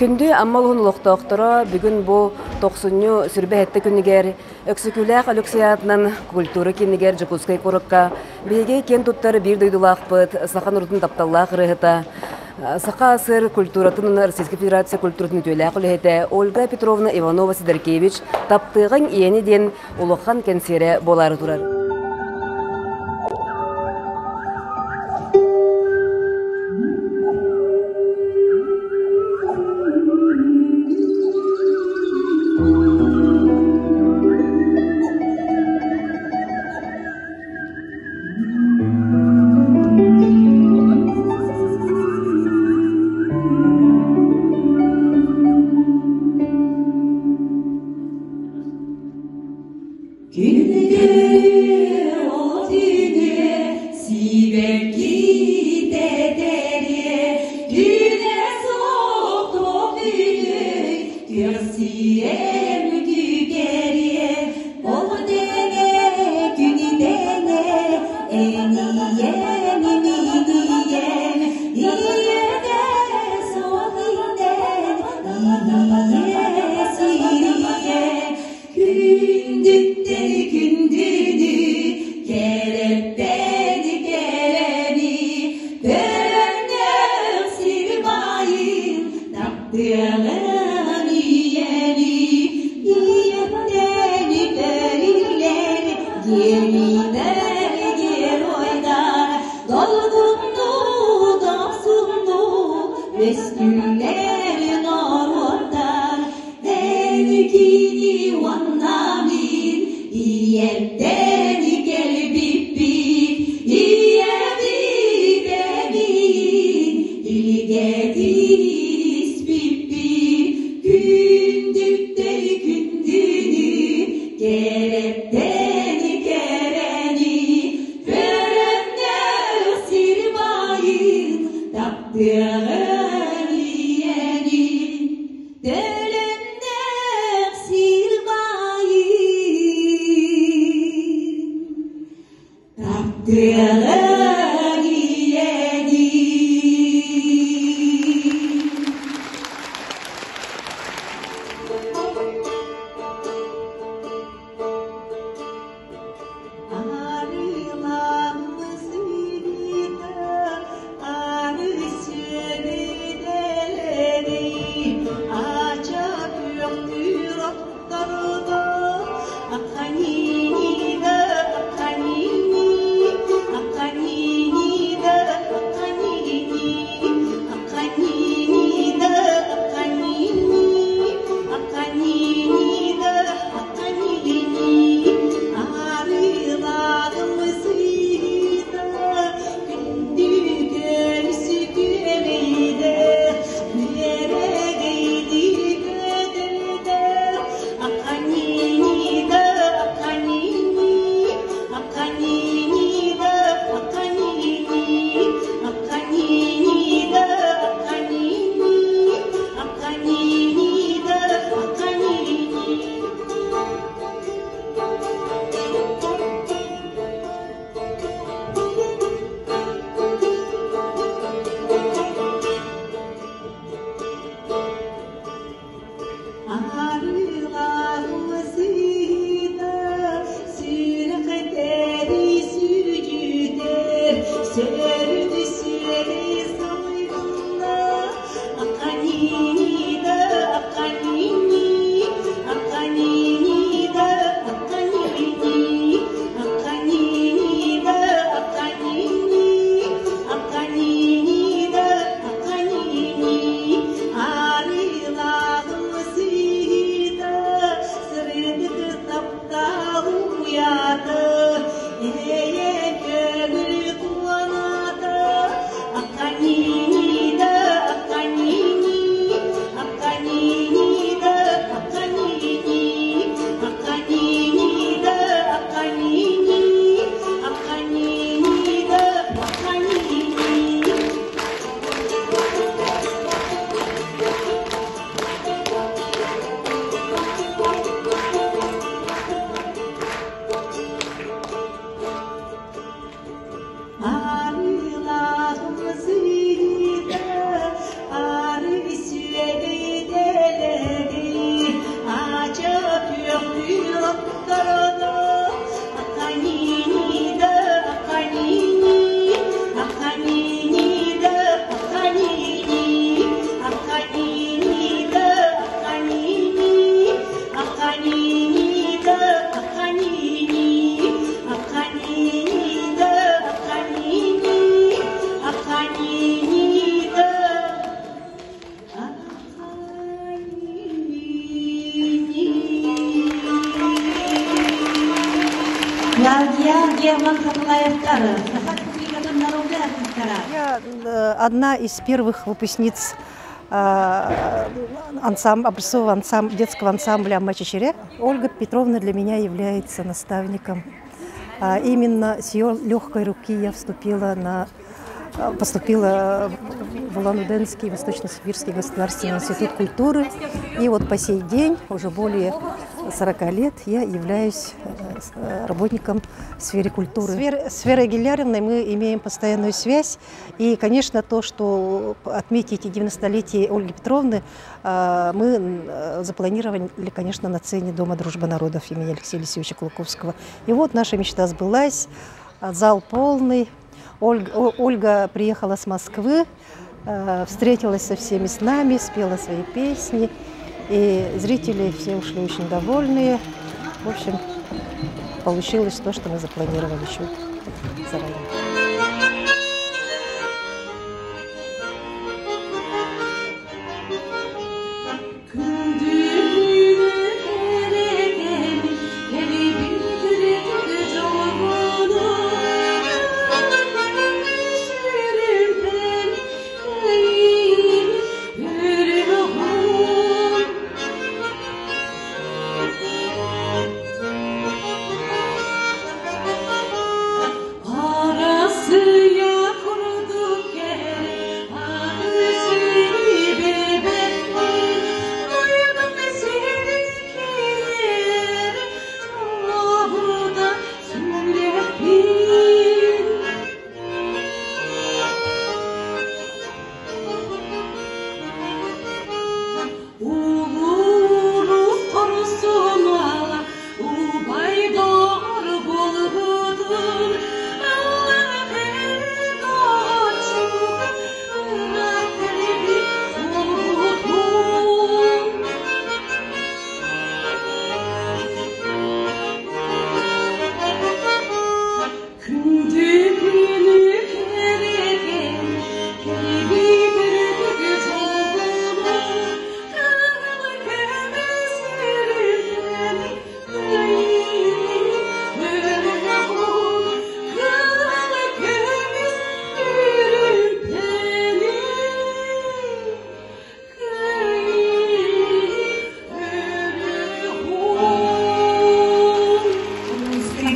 Күндү Амма улуһун олохтоохторо бүгүн бу тохсунньу сүрбэ сэттэ күнүгэр Өксөкүлээх Өлөксөй аатынан культура киинигэр Дьокуускай куоракка биһиги киэн туттар биир дойдулаахпыт, саха норуотун тапталлаах ырыаһыта, Саха АССР культуратын уонна Российскай Федерация культуратын үтүөлээх үлэһитэ Ольга Петровна Иванова-Сидоркевич «Таптыаҕыҥ ийэни» диэн улахан кэнсиэрэ буолаары турар. Я Герман Хатылаевтар, Саха Республикатын народнай артыыстара. Я одна из первых выпускниц ансам, образцового ансам, детского ансамбля «Мачечере». Ольга Петровна для меня является наставником. Именно с ее легкой руки я вступила на поступила в Улан-Удэнский Восточно-Сибирский государственный институт культуры. И вот по сей день, уже более 40 лет, я являюсь работником в сфере культуры. С Верой Гиляриной мы имеем постоянную связь. И, конечно, то, что отметить 90-летие Ольги Петровны, мы запланировали, конечно, на сцене Дома дружбы народов имени Алексея Елисеевича Кулаковского. И вот наша мечта сбылась, зал полный. Ольга, Ольга приехала с Москвы, встретилась со всеми с нами, спела свои песни. И зрители все ушли очень довольные. В общем, получилось то, что мы запланировали еще заранее.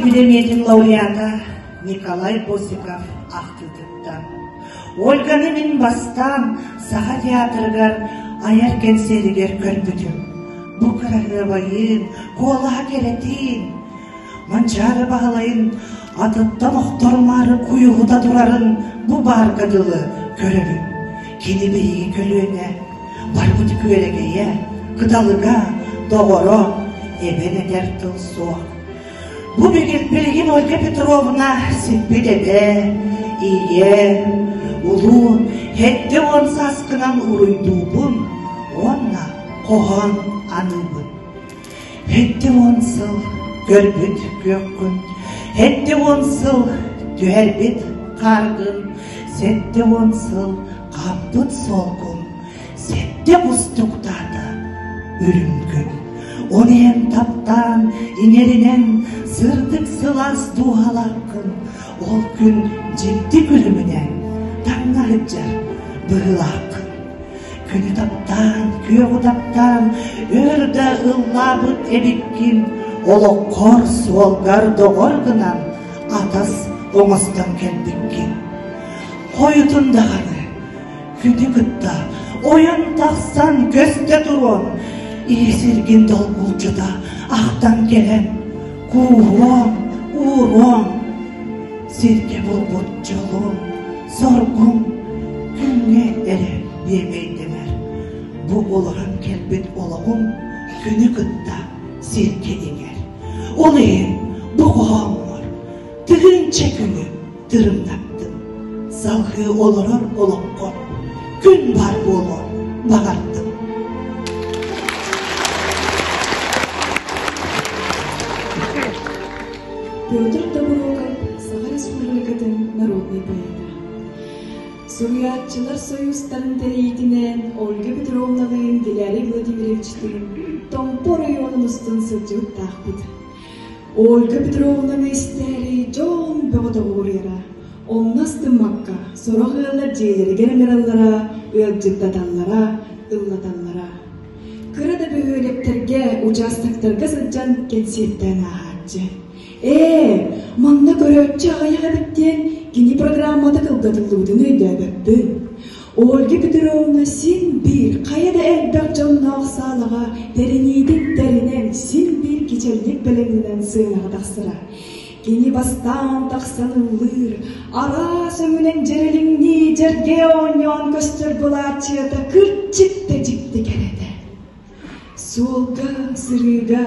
Бириэмийэтин лауреата Николай Босиков ахтыытыттан. Ольганы мин бастаан Саха театрыгар айар кэнсиэригэр көрбүтүм. Бу кыраһыабайын, куолаһа кэрэтин, Манчаары Баһылайын атыттан охтормаары куйуһута турарын бу баарга дылы көрөбүн. Кини биһиги көлүөнэ барбыт күөрэгэйэ, кыталыга, доҕоро, эбэн этэр тыл суох. Бу билигин Ольга Петровна сиппит эбэ, ийэ, улуу 70 сааскынан уруйдуубун уонна хоһоон аныыбын. 70 сыл көрбүт күөххүн, 70 сыл түһэрбит хааргын, 70 сыл хаампыт суолгун, сэттэ кустуктаата үрүҥ күн. Ол иһэн таптаан, иҥэринэн сырдык сылаас дууһалааххын, ол күн дьикти күлүмүнэн таҥна сылдьар быһыылааххын. Күнү таптаан, күөҕү таптаан, өр да ыллаабыт эбиккин, олоххор суолгар доҕор гынан атас оҥостон кэлбиккин. Хойутун даҕаны күнү кытта ойон тахсан көстө туруом, ийэ сиргин долгулдьута ахтан кэлэн кууһуом, ууруом, сиргэ булбут дьолум, соргум күҥҥэ эрэ биэмэйдэнэр. Бу олорон кэлбит олоҕум күнү кытта сиргэ иҥэр. Ол иһин бу хоһооммор тыһыынча күнү тырымнаттым. Салгыы олорор олоххо күн баар буолуон баҕардым. Петр Тобуруокап Саха Республикатын народнай поэта. Суруйааччылар союзтарын тэрийиитинэн Ольга Петровналыын Гелярий Владимировичтыын Томпо оройуонун устун сылдьыбыттаахпыт. Ольга Петровнаны истээри дьон бөҕө тоҕуоруйара. Онно астыммакка, сорох ыаллар дьиэлэригэр ыҥыраллара, ыалдьыттаталлара, ыллаталлара. Кыра да бөһүөлэктэргэ, учаастактарга сылдьан кэнсиэртээн ааһааччы. Ээ, манна көрөөччү аҕыйах эбит диэн кини программата кылгатыллыбытын өйдөөбөппүн. Ольга Петровна син биир хайа да элбэх дьонноох саалаҕа тэриниитин тэринэн син биир кичэллик бэлэмнэнэн сыанаҕа тахсара. Кини бастаан тахсан ыллыыр, араас өҥүнэн дьэрэлиҥнии дьэргэ оонньоон көстөр былааччыйата кырдьык да дьикти кэрэтэ. Суолга, сырыыга,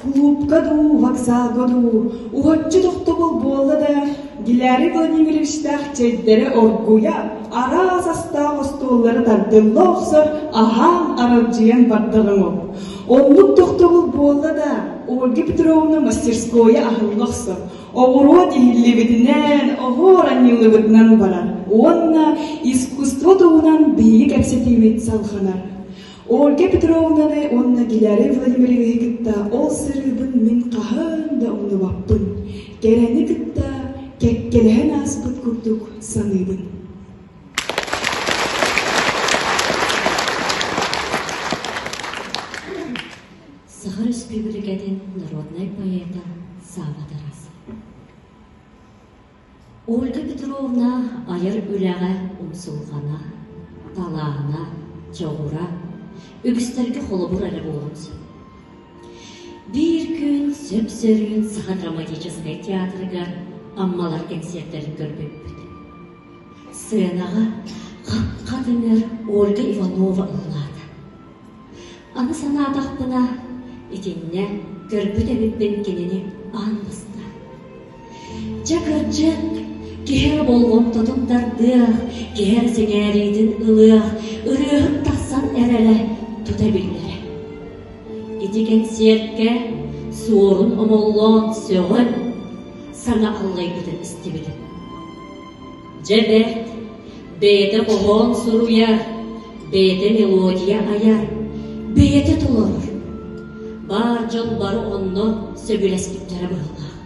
кулуупка дуу, вокзалга дуу уһаччы тохтобул буолла да, Гилярий Владимировичтаах чэйдэрэ оргуйа, араас астаах остуоллары тардылла охсор, аһаан аралдьыйан бардаҕыҥ ол. Оннук тохтобул буолла да, Ольга Петровна мастерскойа аһылла охсор, оҕуруот иһиллибитинэн, оһуор анньыллыбытынан барар уонна искусство туһунан биһиги кэпсэтиибит салҕанар. Ольга Петровнаны уонна Гилярий Владимировиһы кытта ол сырыыбын мин хаһан да умнубаппын, кэрэни кытта кэккэлэһэн ааспыт курдук саныыбын. Саха Республикатын народнай поэта Сава Тарасов. Ольга Петровна айар үлэҕэ умсулҕана, талаана, дьоҕура үгүстэргэ холобур эрэ буолуон сөп. Биир күн сөп-сөрүүн Саха драматическай театрыгар Аммалар кэнсиэртэрин көрбүппүт. Сценаҕа хат-хат ыҥыр Ольга Иванова ыллаата. Аны санаатахпына, итиннэ көрбүт эбиппин кинини аан бастаан. Дьэ, кырдьык, киһи эрэ болҕомтотун тардыах, киһи эрэ сэҥээриитин ылыах, ырыаһыт тахсан эрэрэ тута биллэрэ. Ити кэнсиэркэ Суорун Омоллоон сөҕөн, саҥа аллайбытын истибитим. Дьэ бэрт, бэйэтэ хоһоон суруйар, бэйэтэ мелодия айар, бэйэтэ толорор. Баар дьон бары онно сөбүлэспиттэрэ быһыылаах.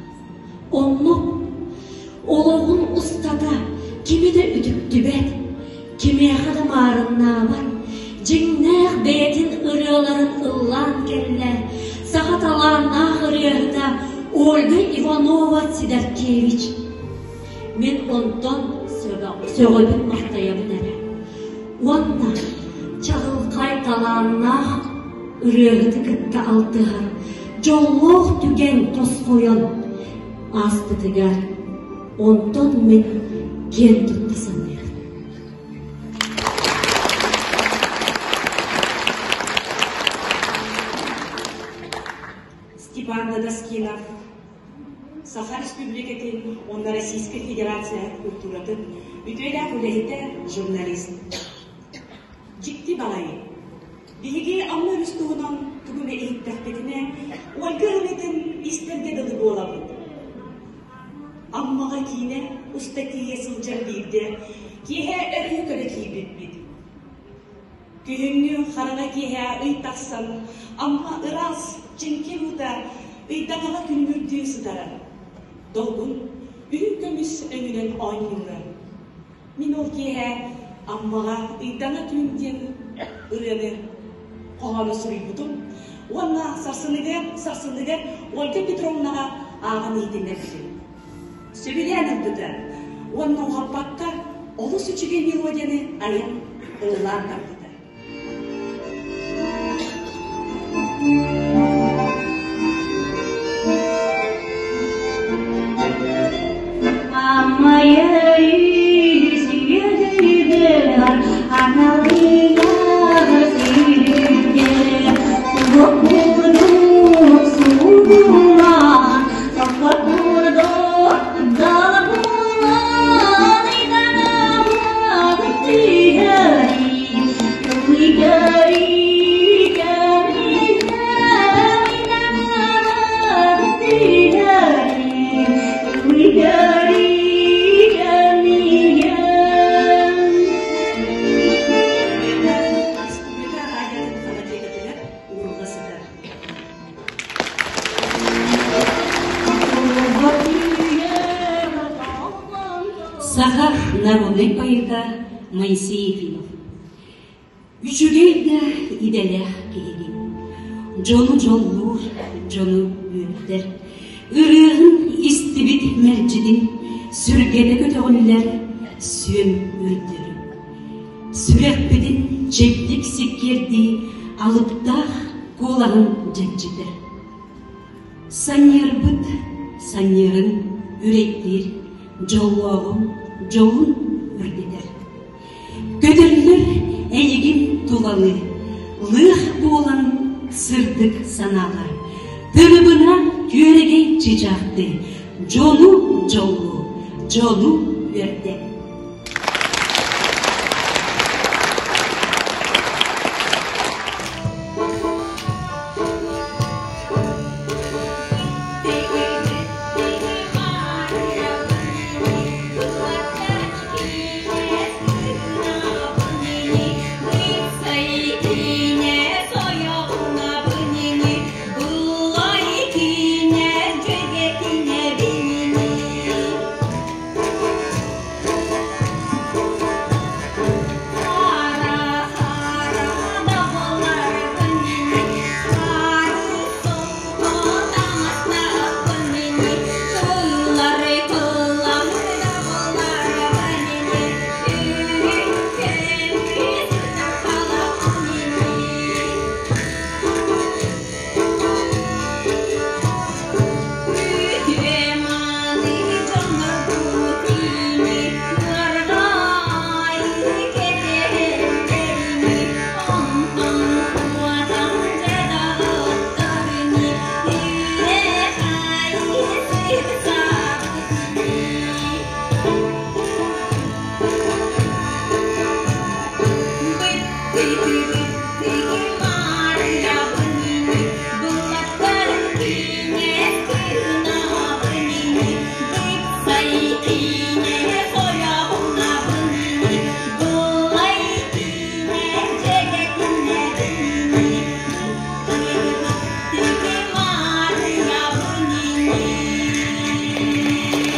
Оннук олоҕун устата кими да үтүктүбэт, кимиэхэ да маарыннаабат, дьиҥнээх бэйэтин ырыаларын ыллаан кэллэ саха талааннаах ырыаһыта Ольга Иванова-Сидоркевич. Мин онтон сөҕөбүн-махтайабын эрэ. Уонна чаҕылхай талааннаах ырыаһыты кытта алтыһар дьоллоох түгэн тосхойон ааспытыгар онтон мин киэн тутта саныырым. Степан Дадаскинов Саха Республикатын уонна Российскай Федерация культуратын үтүөлээх үлэһитэ, журналист. Дьикти баҕайы. Биһиги Амма өрүс туһунан тугу эмэ иһиттэхпитинэ, Ольга ырыатын истэргэ дылы буолабыт. Аммаҕа киинэ уста тиийэ сылдьар биирдэ киэһэ өрүһү көрө киирбиппит. Күһүҥҥү хараҥа киэһэ ый тахсан, Амма ыраас, чэҥкир уута ыйдаҥаҕа күлүмүрдүү сытара. Долгун үрүҥ көмүс өҥүнэн оонньуура. Мин ол киэһэ Аммаҕа Ыйдаҥа түүн диэн ырыаны хоһоону суруйбутум уонна сарсыныгар сарсыныгар Ольга Петровнаҕа ааҕан иһитиннэрбитим. Сөбүлээн ылбыта уонна уһаппакка олус үчүгэй мелодияны айан ыллаан барбыта. народнай поэта Моисей Ефимов. Үчүгэй да идэлээх киһигин. Дьону дьоллуур, дьону үөрдэр. Ырыаһын истибит мэлдьитин сүргэтэ көтөҕүллэр сүөм үрдүр. Сүрэхпитин чэбдик сиккиэрдии алыптаах куолаһын дьэгдьитэр. Санньыарбыт санньыарын үрэйдиир, дьоллооҕун дьолун үрдэтэр. Көтөллөр эйигин тулалыы, лыах буолан сырдык санаалар, тырыбына күөрэгэй чыычаахтыы, дьону дьоллуу, дьону үөрдэ.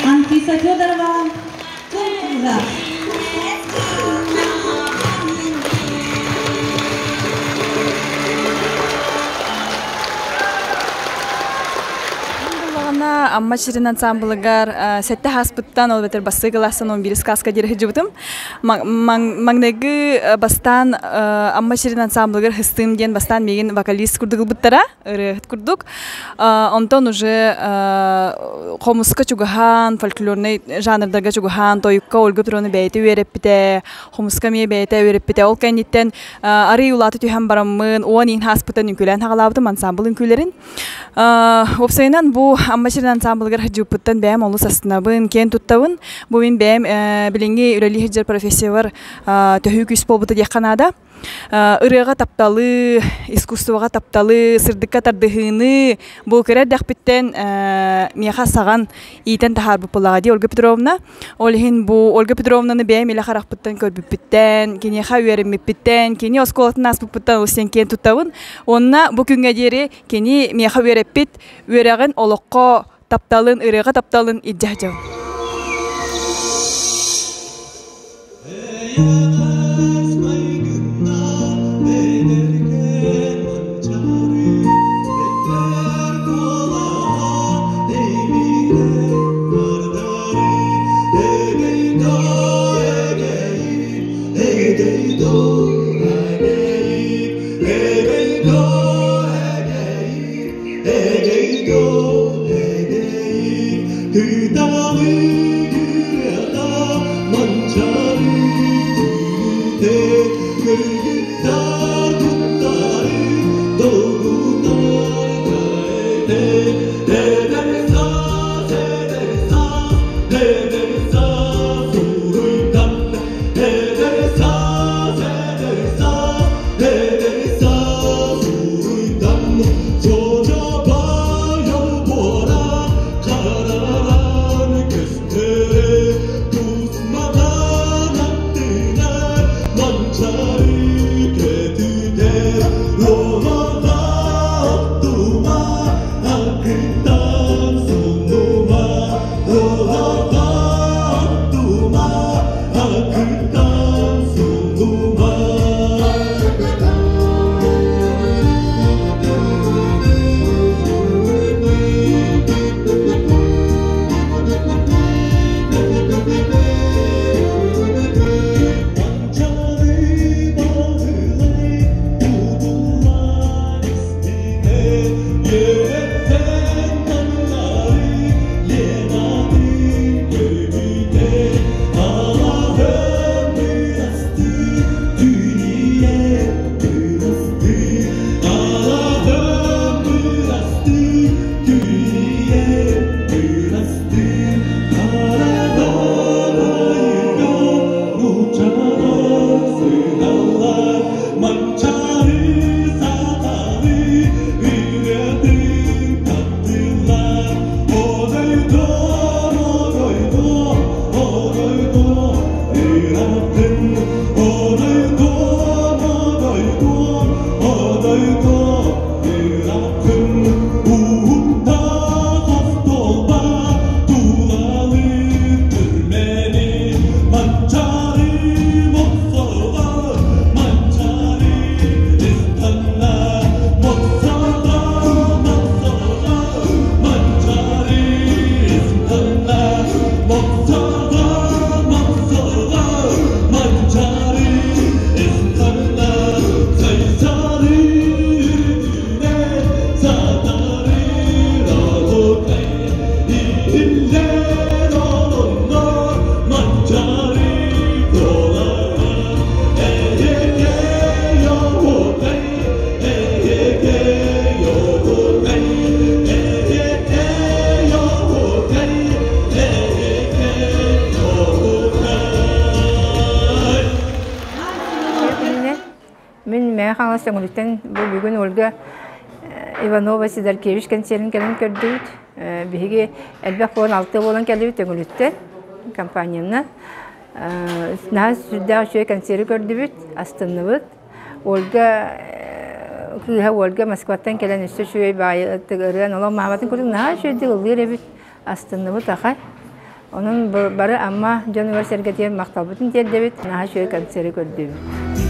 Анфиса Федорова, Кыргыза. Буллаҕына Амма сирин ансамблыгар сэттэ хаспыттан ол эбэтэр бастыы кылаастан 11 сказка диэри сылдьыбытым. Маҥнайгы бастаан Амма сирин ансамблыгар хыстыым диэн бастаан миигин вокалист курдук ылбыттара, ырыаһыт курдук. Онтон уже хомуска чугаһаан, фольклорнай жанрдарга чугаһаан, тойукка Ольга Петровна бэйэтэ үөрэппитэ, хомуска эмиэ бэйэтэ үөрэппитэ. Ол кэнниттэн арый улаата түһэн бараммын, 10 иин хааспыттан үҥкүүлээн хаҕалаабытым ансамбл үҥкүүлэрин. Уопсайынан бу Амма сирин ансамблыгар сылдьыбыппыттан бэйэм олус астынабын, киэн туттабын. Бу мин бэйэм билиҥҥи үлэлии сылдьар профессиябар төһүү күүс буолбута диэххэ наада. Ырыаҕа тапталы, искусствоҕа тапталы, сырдыкка тардыһыыны бу кыра эрдэхпиттэн миэхэ саҕан иитэн таһаарбыт буоллаҕа дии Ольга Петровна. Ол иһин бу Ольга Петровнаны бэйэм илэ харахпыттан көрбүппүттэн, киниэхэ үөрэммиппиттэн, кини оскуолатын ааспыппыттан олус диэн киэн туттабын. Уонна бу күҥҥэ диэри кини миэхэ үөрэппит үөрэҕин олоххо тапталын, ырыаҕа тапталын илдьэ сылдьабын. Мин Мэҥэ Хаҥалас Төҥүлүттэн бу бүгүн Ольга Иванова Сидоркевич кэнсиэрин кэлэн көрдүбүт. Биһиги элбэх буолан алты буолан кэллибит Төҥүлүттэн компаниянан. Наһаа сүрдээх үчүгэй кэнсиэри көрдүбүт, астынныбыт. Ольга кыыһа Ольга Москваттан кэлэн өссө үчүгэй баайы ырыан олох мааматын курдук наһаа үчүгэйдик ыллыыр эбит. Астынныбыт ахан. Онон бары Амма дьонугар-сэргэтигэр махталбытын тиэрдэбит, наһаа үчүгэй концеры көрдүбүт.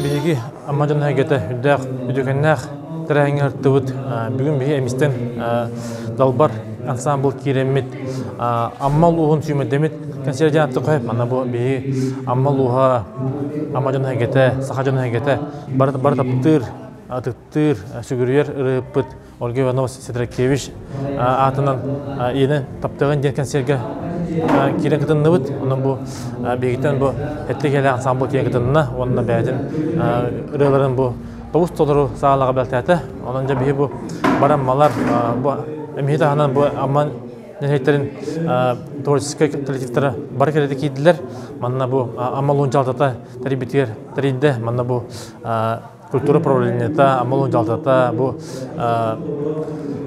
Биһиги Амма дьон эйгэтэ үрдээх үтүкэннээх тэрээһиҥҥэ ырыттыбыт. Бүгүн биһи эмистэн Далбар ансамбл киирэммит Амма улууһун сүүмэрдэммит консерв диэн аттык хоһоп. Манна бу биһи Амма улууһа, Амма дьон эйгэтэ, саха дьон эйгэтэ бары бары таптыыр, ытыктыыр, сүгүрүйэр ырыыппыт Ольга Иванова Сетракевич аатынан ийэнэн таптыаҕын диэн концерга киирэн кытынныбыт. Онон бу биһигиттэн бу эттик элээх ансамбл киирэн кытынна уонна бэйэтин ырыаларын бу тобус толору саалаҕа бэлтээтэ. Онон дьэ биһи бу баран малар бу эмиһи таһынан бу Амман нэһилиэктэрин творческай коллективтара бары кэлэтэ киирдилэр. Манна бу Амма улуун дьаһалтата тэрийбитигэр тэрийдэ. Манна бу культура управлениета, Амма улуун дьаһалтата бу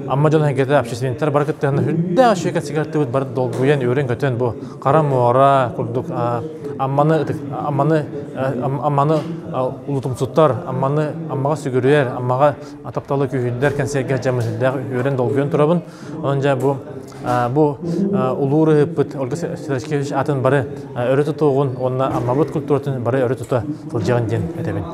Амма дьон эйгэтэ общественниктар бары кыттыһан үрдээх үчүгэй кэнсиэртибит бары долгуйан үөрэн-көтөн бу хара муора курдук Амманы Амманы Амманы улутумсуттар, Амманы Аммаҕа сүгүрүйэр, Аммаҕа тапталы күүһүрдэр кэнсиэргэ дьэ үрдээх үөрэн долгуйан турабын. Онон дьэ бу Бу улуу ырыһыппыт Ольга Сидоркевич атын бары өрө тутуоҕун уонна Аммабыт культуратын бары өрө тута сылдьыаҕын диэн этэбин.